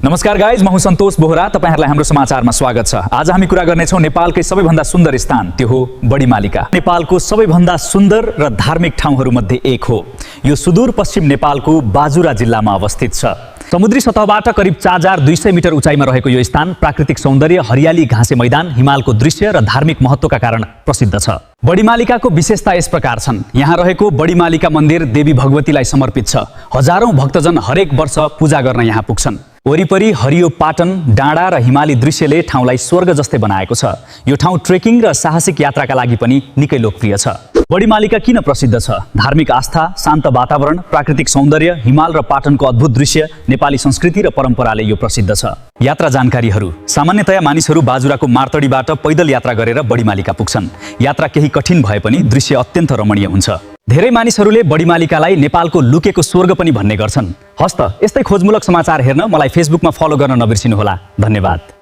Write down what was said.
नमस्कार गाइज, म हुँ सन्तोष बोहरा। तपाईहरुलाई हाम्रो समाचारमा स्वागत छ। आज हामी कुरा गर्नेछौँ नेपालकै सबैभन्दा सुन्दर स्थान, त्यो हो बडीमालिका। नेपालको सबैभन्दा सुन्दर र धार्मिक ठाउँहरूमध्ये एक हो। यो सुदूर पश्चिम नेपालको बाजुरा जिल्लामा अवस्थित छ। समुद्री सतहबाट करिब 4200 मिटर उचाइमा रहेको यो स्थान प्राकृतिक सौन्दर्य, हरियाली, घाँसे मैदान, हिमालको दृश्य र धार्मिक महत्त्वका कारण प्रसिद्ध छ। बडीमालिकाको विशेषता यस प्रकार छन्। यहाँ रहेको बडीमालिका मन्दिर देवी भगवतीलाई समर्पित छ। हजारौं भक्तजन हरेक वर्ष पूजा गर्न यहाँ पुग्छन्। वरिपरि हरियो पाटन, डाँडा र हिमाली दृश्यले ठाउँलाई स्वर्ग जस्तै बनाएको छ। यो ठाउँ ट्रेकिङ र साहसिक यात्राका लागि पनि निकै लोकप्रिय छ। बडीमालिका किन प्रसिद्ध छ? धार्मिक आस्था, शान्त वातावरण, प्राकृतिक सौन्दर्य, हिमाल र पाटनको अद्भुत दृश्य, नेपाली संस्कृति र परम्पराले यो प्रसिद्ध छ। यात्रा जानकारीहरू। सामान्यतया मानिसहरू बाजुराको मार्तडीबाट पैदल यात्रा गरेर बडीमालिका पुग्छन्। यात्रा केही कठिन भए पनि दृश्य अत्यन्त रमणीय हुन्छ। धेरै मानिसहरूले बडीमालिकालाई नेपालको लुकेको स्वर्ग पनि भन्ने गर्छन्। हस्त यस्तै खोजमूलक समाचार हेर्न मलाई फेसबुकमा फलो गर्न नबिर्सिनुहोला। धन्यवाद।